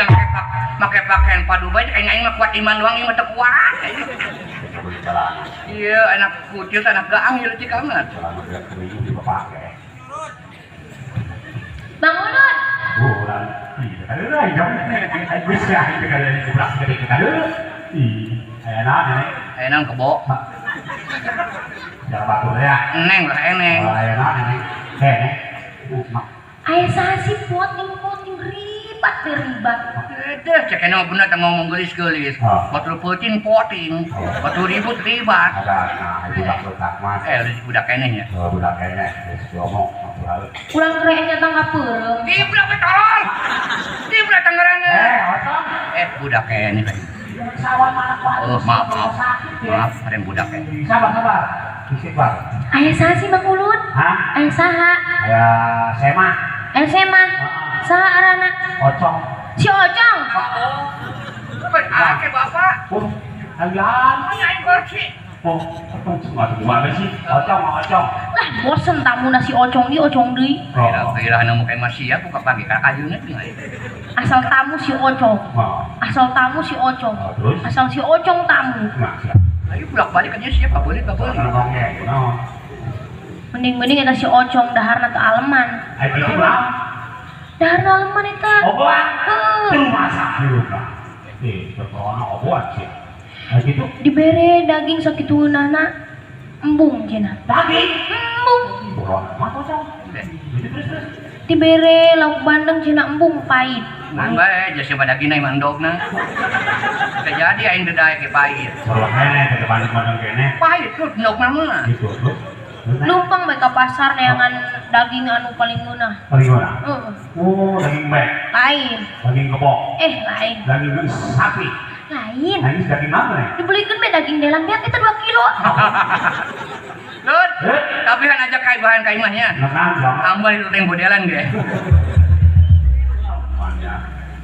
Siang make pakaian padu bae aing aing mah kuat iman doang ieu mah teu kuat. Beli celana. Iya, anak kucil anak gaang ieu leutik amat. Celana berat kering dipake. Bang Ulun. Bulan. Iya, kada lah jam. Wis ya itu kada kubrak kada kada. Ih, aya naon ini? Aya naon kebo? Jangan batu ya. Eneng lah eneng. Oh, aya naon ini? Heh, neng. Mak. Aya saha sih poting-poting ribat teh ribat. Deh, cek ena bener teh ngomong geulis-geulis. Oh. Batur peuting poting, Oh. batur ribut ribat. Ada nah itu budak budak mas. Eh, budak keneh nya. Oh, budak keneh, geus ngomong ampura. Urang keur nya tangga peureum. Tibra we tolol. Tibra tangerana. Eh, otong. Eh, budak keneh. Sawan mana kuat. Oh, maaf, maaf. Maaf, ada yang budak keneh. Sabar, sabar. Bisik, Bang. Aya saha sih Bang Ulun? Hah? Aya saha? Aya Sema. Aya Sema. Saha arana? Ocong. Si Ocong. Oh. Ake bapak. Oh, ayan. Mana aing kursi? Oh, otong cuma tuh gimana sih? Ocong, ocong. Lah bosen tamuna si Ocong di Ocong deui. Kira kira nemu kayak masih ya buka pagi ka kayunya tinggal. Asal tamu si Ocong. Oh, Asal tamu si Ocong. oh, terus? Asal si Ocong tamu. Nah, siap. Ayo bolak balik aja siapa boleh gak boleh. Kalau ngomongnya, no. Mending-mending eta si Ocong daharna teu aleman. Ayo gitu lah. Daharna aleman eta. Oboan. Heuh. Terus masak juga. Eh, berkorona oboan sih. Nah gitu. Dibere daging sakitu nana embung cenah. Daging. Embung. Corona mah ocong. Gitu terus terus. Dibere lauk bandeng cenah embung pahit. Mun bae jasa pada daging mah endogna. Bisa jadi aing dedae ke pahit. Corona kene, ke depan bandeng kene. Pahit tuh endogna mah. Gitu terus. Terus, Nek. Numpang bae ka pasar neangan daging anu paling ngeunah. Paling mana? Heeh. Oh, daging bek, Lain. daging kebo, Eh, lain. daging sapi. Lain. Nah, ini daging apa nih? Dibelikeun bae daging delan beak eta 2 kilo. Lut, Eh, tapi kan ajak kai bahan kai imahnya. nah, nah, Ambal itu teh bodelan ge. mana?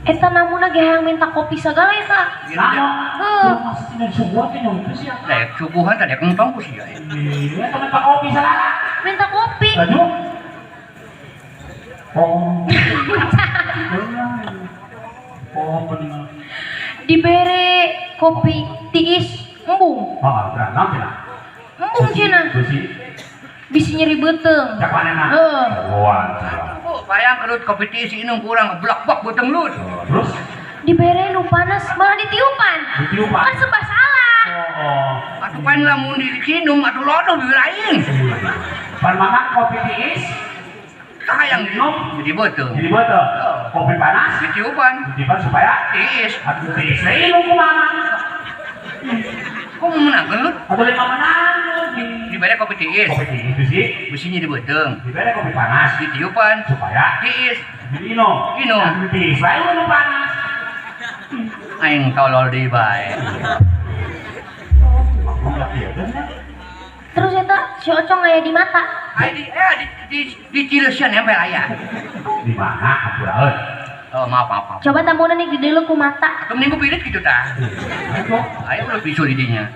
Eta namuna ge hayang minta kopi sagala eta. Gitu Nah, deh. Heuh. masih sebuah teh nyong sih. Daek suguhan tadi kentong ku sia. Iya, teman pak kopi salah. Minta kopi. Baju? Oh. Oh, benar. Dibere kopi tiis embung. Oh, udah, nanti lah. Embung cenah. Besi, Bisi nyeri beuteung. cak mana nah? Heuh. Wah, Bu, bayang kelut kopi tiis inung kurang blak-blak beuteung lut. terus Dibere nu panas malah ditiupan. ditiupan. Kan serba salah. Oh, Atuh pan lamun dikinum atuh lodoh bibir aing. Pan makan kopi tiis, Sayang Minum. jadi beuteung. jadi betul. Kopi panas, Ditiupan ditiupan supaya tiis. atuh tiis lain nu kumaha. Kok mau menangkeun lut? Atau lima menang. Dibere kopi tiis. Kopi tiis bisi, Bisinya di beuteung. dibere kopi panas Ditiupan supaya tiis. diminum. Minum. Atuh tiis lain nu panas. Aing tolol di bae. Ngomong lagi ya, kan? Terus eta si Ocong aya di mata. Aing di eh di di di Cileusian nempel aya. Di mana? Ampuraeun. Oh, maaf maaf maaf. Coba tamuna nih di ku mata. Atuh mending ku pirit gitu tah. Ayo. Ayo udah bisul didinya.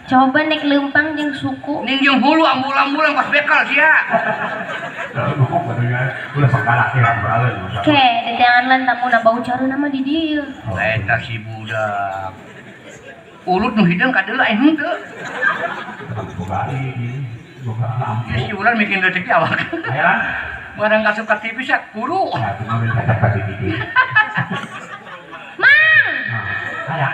Coba nek leumpang jeung suku. Ning jeung hulu ambul-ambulan pas bekal sia. Ngomong badunya ulah sakalak ya ampuraeun. Ke, dedeangan lan tamuna bau careuna mah di dieu. Eta si budak. Ulut nu hideung kadeuleu aing henteu. Boga ini, boga lampu. Ieu si ulan bikin rezeki awak. Ayo lan. Barang kasup ka TV sia kuru. Ya, cuma minta dapat di Mang, Nah, aya.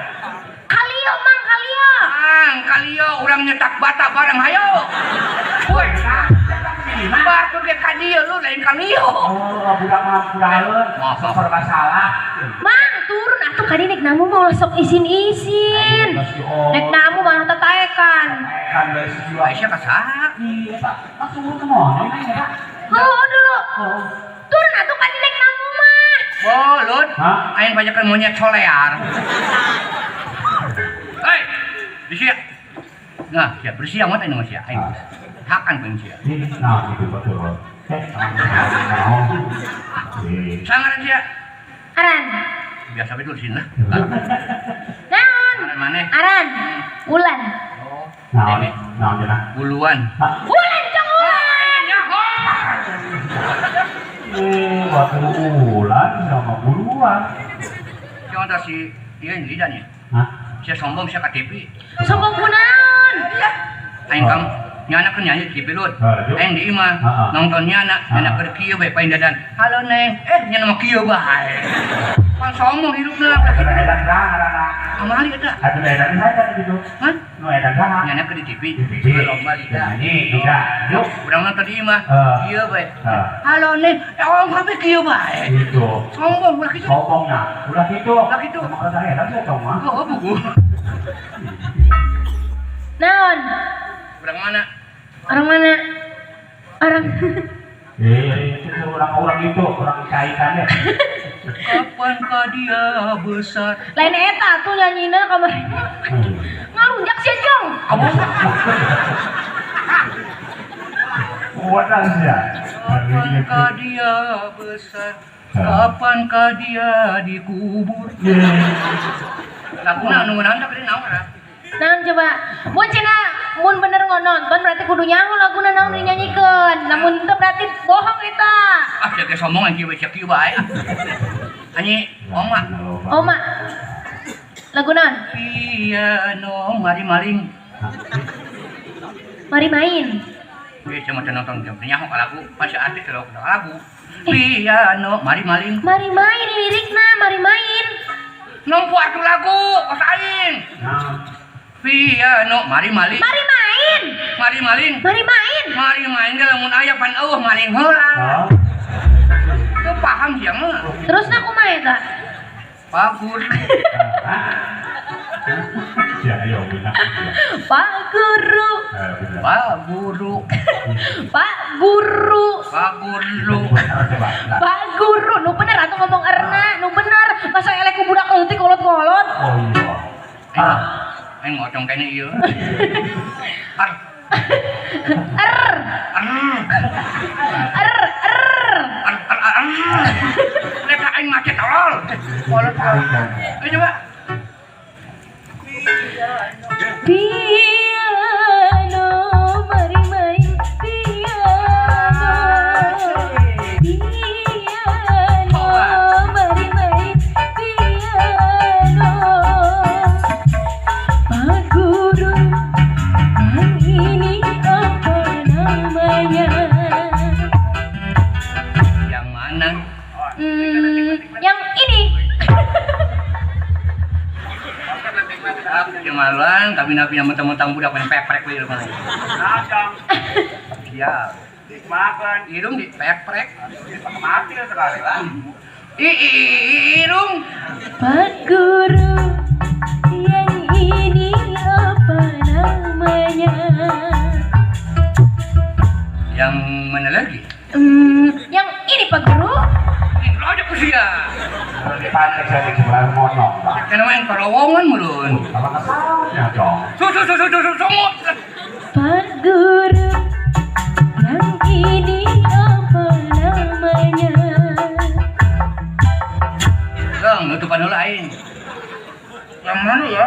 kalio mang kalio. Mang, kalio urang nyetak bata bareng hayo. Woi, batu ge ka dieu lu lain kalio. Oh, budak mah ampuraeun. Maaf, maaf. Serba salah. Mang, turun atuh kadi nek namu mah ulah sok isin-isin. Nek namu malah tataekan. Kan geus jiwa. Aisyah ka saha? Iya, Pak. Pak turun ke mana ini, Pak? Heuh, dulu. Oh. Turun atuh kadi nek namu mah. Oh, Lut. Hah? Aing pajakan monyet solear. Hei, di sia. Nah, sia bersih amat ini mah sia. Aing. Hakan pun sia. Nah, itu betul. Eh, nah. Sangaran sia. Aran. Biasa betul sih lah. Naon? Aran maneh? Aran. Ulan. Oh, Nah, ini nah, nah. buluan. Ulan cong ulan. Eh, batu ulan sama buluan. Yang si iya lidan ya. Hah? Sia sombong sia ka TV. Sombong kunaon? Aing kam nyana keur nyanyi di TV lut. Aing di imah nonton nyana, nyana keur kieu bae paling dadan. Halo Neng, nyana mah kieu bae. Pan sombong hidupna. Anu edan saha ngaranna? Kamari eta. Anu edan saha gitu. Hah? Nu edan saha? Nyana keur di TV. Di TV. Lomba lidah. Nyanyi lidah. Yuk. Urang nonton di imah. Kieu bae. Heeh. Halo Neng, orang kabeh kieu bae. Gitu. Sombong ulah kitu. Sombong nah. Ulah kitu. Ulah kitu. Sama rada edan sih tong mah. Oh, buku. Naon? Urang mana? Orang mana? Orang Itu orang-orang itu, orang kaitannya. Kapankah dia besar? Lain eta tuh nyanyina kamari. Ngarunjak sia Jong. Wadah ya. Kapankah dia besar? Kapankah dia dikubur? Laguna anu ngeunaan tapi naon lah. Naon coba? Mun cenah mun bener nonton berarti kudu nyaho laguna naon dinyanyikeun. Lamun teu berarti bohong eta. Ah, sia ge sombong anjing we sia kieu bae. Anyi, oma. Oma. Lagu naon? Piano mari maling. Mari main. Ieu sia mah teu nonton jam nyaho ka lagu, masih artis teu lagu. Piano mari maling. Mari main lirikna, mari main. Nempo atuh lagu, kos aing. Piano mari maling. Mari main. Mari maling. Mari main. Mari main ge lamun aya pan eueuh maling heula. Teu paham sia mah. Terusna kumaha eta? Pak Guru. Ya, ayo benar. Pak Guru. Pak Guru. Pak Guru. Pak Guru. Pak Guru, nu bener atuh ngomong erna, nu bener. Masa eleh ku budak leutik kolot-kolot. Oh iya. Aing ngocong kene ieu. Ar. Er. Ar. Er, er. Ar ar ar. Mereka aing macet tolol. Kolot. Ayo coba. Piano, mari main piano. Piano, mari main piano. Pak Guru, yang ini apa namanya? Yang mana? Yang ini. Kemaluan, kami nabi yang mentang-mentang budak main peprek we rumah. Siap. Makan. Irung di peprek. Mati sekali. Irung. Pak Guru, yang ini apa namanya? Yang mana lagi? Yang ini Pak Guru. Ini aja kusia. Dipakai jadi sebelah monong, Pak. Karena main terowongan murun. Apa kesalnya dong? Su su su su su su su. Pak Guru, yang ini apa namanya? Dong, nutupan heula aing. Yang mana ya?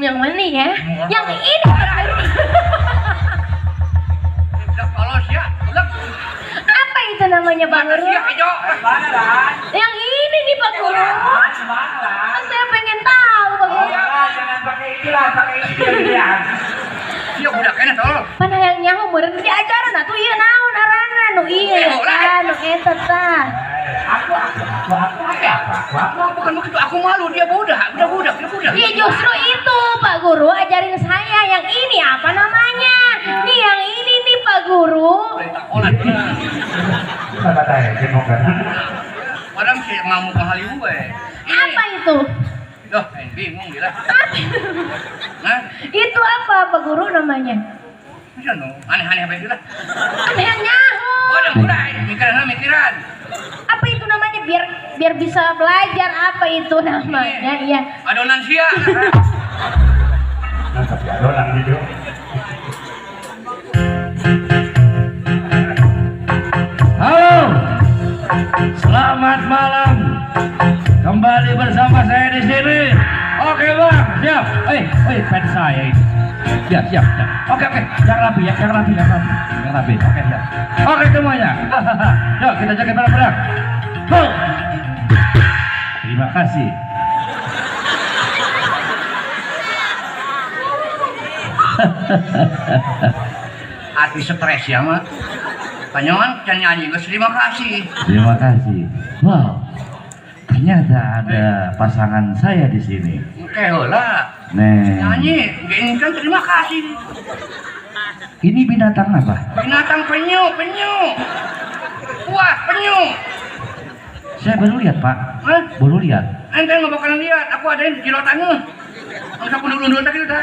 Yang mana ya? Yang ini Pak Guru. Udah polos ya. Udah. Apa itu namanya Pak Guru? Ya, hijau. Yang ini nih Pak Guru. Kan saya pengen tahu Pak Guru. Jangan pakai itulah, pakai ini ya. Iya, udah kena tolol. Pan hayang nyaho meureun diajaran atuh ieu naon arana nu ieu tah nu eta tah. Aku aku aku aku aku aku. Bukan begitu, aku malu dia budak, dia budak, dia budak. Iya justru itu Pak Guru ajarin saya yang ini apa namanya? Nih yang ini nih Pak Guru. Orang sih ngamuk ke Hollywood we. Apa itu? Loh, bingung gila. Nah, itu apa Pak Guru namanya? Bisa no, aneh-aneh apa itu lah. Aneh nyaho. Oh, udah, mikiran mikiran. Apa itu namanya biar bisa belajar apa itu namanya? Iya. Adonan sia. Nah, tapi adonan gitu. Halo. Selamat malam. Kembali bersama saya di sini. Oke bang, siap. Fans saya ini. Siap, siap, siap. Oke, oke. Yang rapi ya, yang rapi, yang rapi, yang rapi. Oke, siap. Oke semuanya. Yuk kita jaga bareng-bareng. Go. Terima kasih. Artis stres ya mah. Panyangan can nyanyi geus terima kasih. Terima kasih. Wow. Ternyata ada pasangan saya di sini. Oke heula. Nih. Nyanyi, gini kan terima kasih. Ini binatang apa? Binatang penyu, penyu. Wah, penyu. Saya baru lihat, Pak. Hah? Baru lihat. Ente nggak bakalan lihat, aku ada di jilotannya. Angsa pundur-undur tadi udah.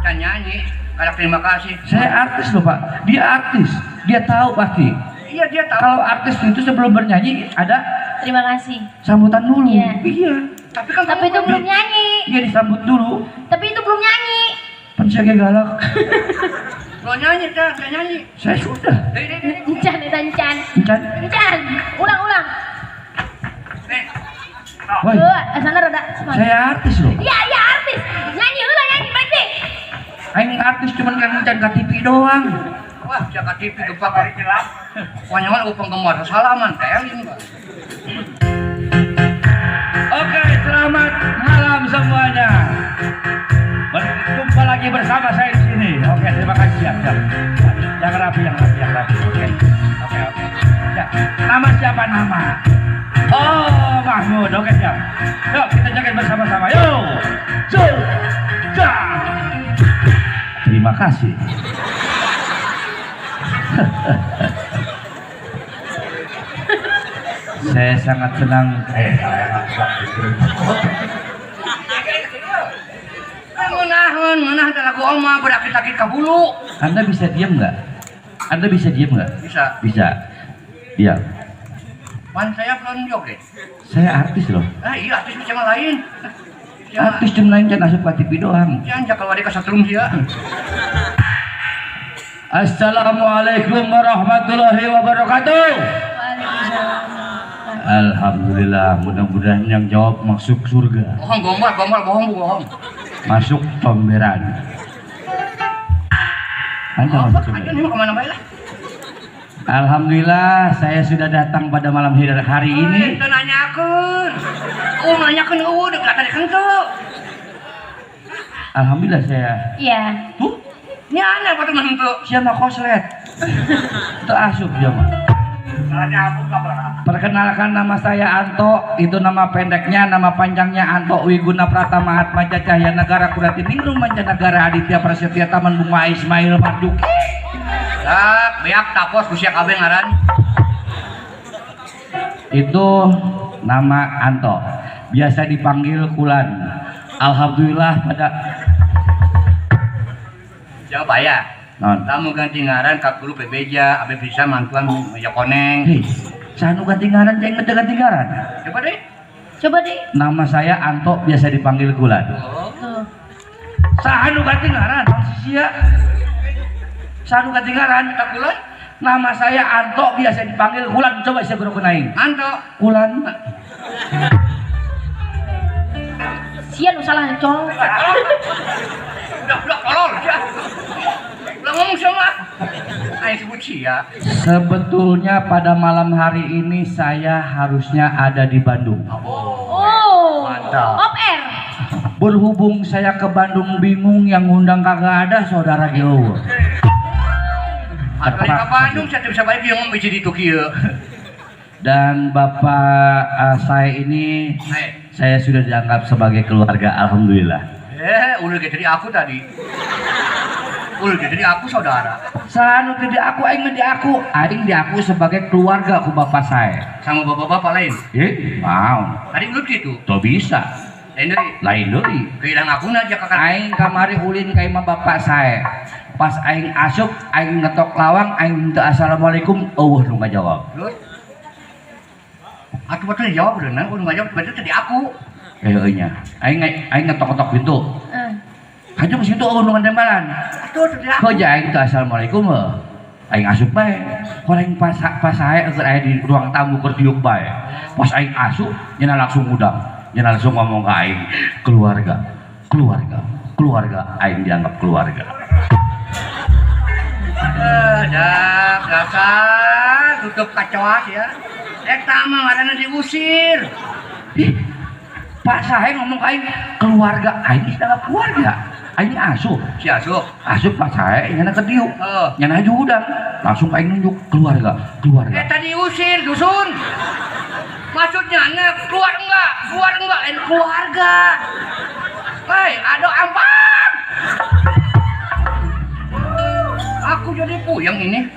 Can nyanyi, kada terima kasih. Saya artis loh, Pak. Dia artis. Dia tahu pasti. Iya, dia tahu. Kalau artis itu sebelum bernyanyi ada Terima kasih. sambutan dulu. Iya. Iya. Tapi kan Tapi itu belum nyanyi. Iya disambut dulu. Tapi itu belum nyanyi. Pan saya galak. Belum nyanyi, dah, can nyanyi. Saya sudah. Deh, deh, deh. Encan, eta encan. Encan. Encan. Ulang, ulang. Nih. Woi, Tuh, sana rada semangat. saya artis loh. Iya, iya artis. Nyanyi heula nyanyi berarti. Aing artis cuman kan encan ka TV doang. Wah, jaga TV gempa kali gelap. Panyangan aku penggemar salaman, telin, Pak. Oke, selamat malam semuanya. Berjumpa lagi bersama saya di sini. Oke, terima kasih. Siap, siap. Yang rapi, yang rapi, yang rapi. Oke, oke, oke. Ya, nama siapa nama? Oh, Mahmud. Oke, siap. Yuk, kita jaga bersama-sama. Yo, yo, ja. Terima kasih. Saya sangat senang. Ngeunah, ngeunah teh lagu oma berakit-akit ka hulu. Anda bisa diam nggak? Anda bisa diam nggak? Bisa. Bisa. Diam. Pan saya belum joget. Saya artis loh. Ah iya artis macam lain. Artis cuma lain can asup ka TV doang. Jangan kalau ada kasetrum sia. Assalamualaikum warahmatullahi wabarakatuh. Waalaikumsalam. Alhamdulillah, mudah-mudahan yang jawab masuk surga. Bohong, gombal, gombal, bohong, bu, bohong. Masuk comberan. Anda Apa? masuk Aja comberan. nih mau kemana bae lah. Alhamdulillah, saya sudah datang pada malam hari ini. Teu nanyakeun. Oh, nanyakeun eueuh deuk tadi henteu. Alhamdulillah saya. Iya. Tuh, Nya aneh patut mah henteu. siapa koslet? Itu asup dia mah. Perkenalkan nama saya Anto, itu nama pendeknya, nama panjangnya Anto Wiguna Pratama Atmaja Cahya Negara Kurati Ningrum Mancanegara Aditya Prasetya Taman Bunga Ismail Marzuki. Dak, beak tapos ku sia kabeh ngaran. Itu nama Anto, biasa dipanggil Kulan. Alhamdulillah pada Jawab aya. non. Lamun ganti ngaran ka guru PBJ, abe bisa mantuan meja koneng. Hei, sanu ganti ngaran, jangan ganti ngaran. Coba deh. Coba deh. Nama saya Anto, biasa dipanggil Kulan. Oh. Tuh. Sanu ganti ngaran, non sia. Sanu ganti ngaran, Ka Kulan? Nama saya Anto, biasa dipanggil Kulan. Coba saya guru kenaing. Anto. Kulan. Sia lu salah cong. Udah, udah, tolol. Ya. Udah ngomong sama. Ayo sebut sia. Sebetulnya pada malam hari ini saya harusnya ada di Bandung. Oh. Mantap. Off air. Berhubung saya ke Bandung bingung yang ngundang kagak ada saudara Geo. Atau ke Bandung saya bisa balik yang ngomong di Tokyo. Dan bapak saya ini saya sudah dianggap sebagai keluarga, alhamdulillah. Ulur jadi aku tadi. Ulur jadi aku saudara. Sanu tidak aku, aing di aku, aing di aku sebagai keluarga aku bapak saya. Sama bapak-bapak lain. Mau. Tadi ulur gitu. Tuh bisa. Lain deui. Lain deui. Kehilang aku aja kakak. Aing kamari ulin ka imah bapak saya. Pas aing asup, aing ngetok lawang, aing minta assalamualaikum, eueuh nu ngajawab. Terus? Atuh betul jawab berenang, nu ngajawab berarti tadi aku. Heueuh nya. Aing aing ngetok-ngetok pintu. Haju ke situ eueuh nu ngantembalan. Atuh tadi aku. Kok ja aing teu assalamualaikum heuh. Aing asup bae. Kok aing pas sae keur aya di ruang tamu keur diuk bae. Pas aing asup, nya langsung ngudang. Nya langsung ngomong ka aing, keluarga, keluarga, keluarga, aing dianggap keluarga. Dah, dasar tutup kacoas ya. Eta mah ngaranna diusir. Ih, Pak Sahe ngomong ka aing keluarga, aing geus dalam keluarga. Aing asup. Si asup. Asup Pak Sahe nyana ke dieu. Heeh. Nyana haji hudang. Langsung aing nunjuk keluarga, keluarga. Eta diusir dusun. Maksudnya anak keluar enggak? Keluar enggak? Lain keluarga. Hei, ada ampang. Aku jadi puyeng ini.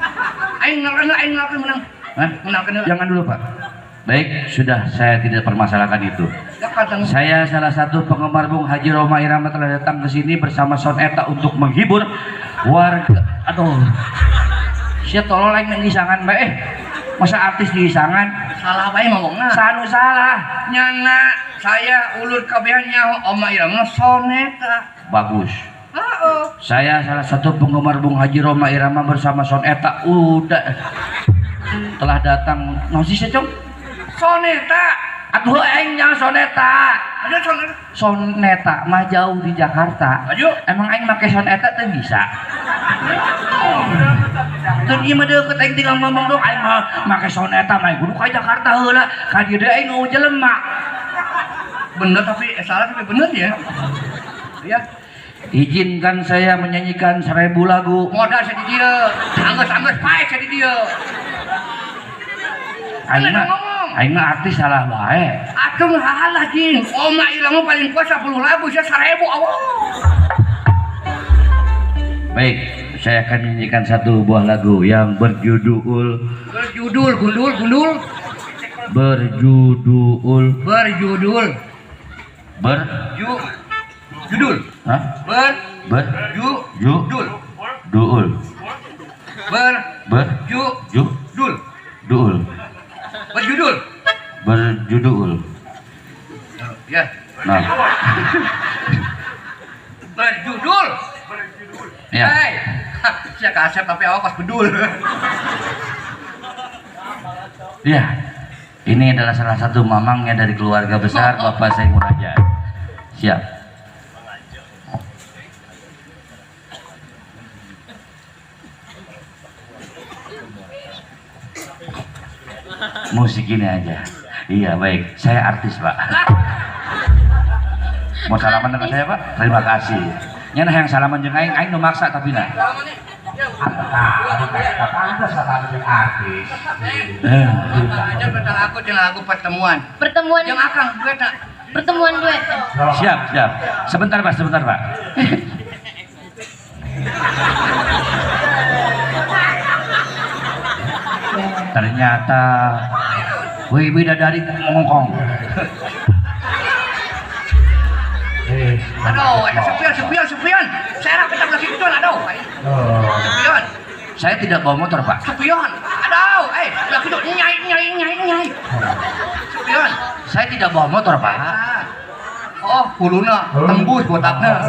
Aing ngalkeun menang. Hah? Menang kena. Jangan dulu, Pak. Baik, sudah saya tidak permasalahkan itu. Saya salah satu penggemar Bung Haji Rhoma Irama telah datang ke sini bersama Soneta untuk menghibur warga. Aduh. Sia tolol aing ngisangan bae. Masa artis diisangan? Salah bae ngomongna. Sanu salah. Nyana saya ulur kabehan nyaho Oma Irama Soneta. Bagus. Heeh. Saya salah satu penggemar Bung Haji Rhoma Irama bersama Soneta udah telah datang. Nosi sih, Cong? Soneta. Atuh aing nyaho Soneta. Aduh Soneta. Soneta mah jauh di Jakarta. Aduh. Emang aing make Soneta teu bisa. Teu ieu mah deukeut aing tinggal ngomong dong aing mah make Soneta mah kudu ka Jakarta heula. Ka dieu deui aing nu jelema. Bener tapi salah tapi bener ya. Iya. Izinkan saya menyanyikan 1000 lagu. Modal saya di dieu. Anggeus-anggeus pae saya di dieu. Aing mah artis salah bae. Atuh salah jing. Oma Irama paling kuat 10 lagu, saya 1000 Allah. Baik, saya akan menyanyikan satu buah lagu yang berjudul berjudul gundul gundul berjudul berjudul ber ju judul. Hah? Ber ber ju ju dul duul ber ber ju ju dul duul berjudul berjudul. Ya. Nah. Berjudul. Ya. Hey. Saya kasep tapi awak pas bedul. Ya. Ini adalah salah satu mamangnya dari keluarga besar Bapak Saimur Raja. Siap. Musik ini aja. Iya baik, saya artis Pak. Mau salaman dengan saya Pak? Terima kasih. Nyana yang salaman jeung aing, aing nu maksa tapi nah. Pantas salaman jeung artis. Aja kata aku jeung lagu pertemuan. Pertemuan jeung akang duet. Pertemuan duet. Siap, siap. Sebentar Pak, sebentar Pak. Ternyata wih bidadari ngongkong. Aduh, ada sepion, sepion, sepion. Saya rapat lagi itu, aduh. Sepion. Saya tidak bawa motor, Pak. Sepion. Aduh, lagi itu nyai, nyai, nyai, nyai. Sepion. Saya tidak bawa motor, Pak. Oh, huluna tembus botakna.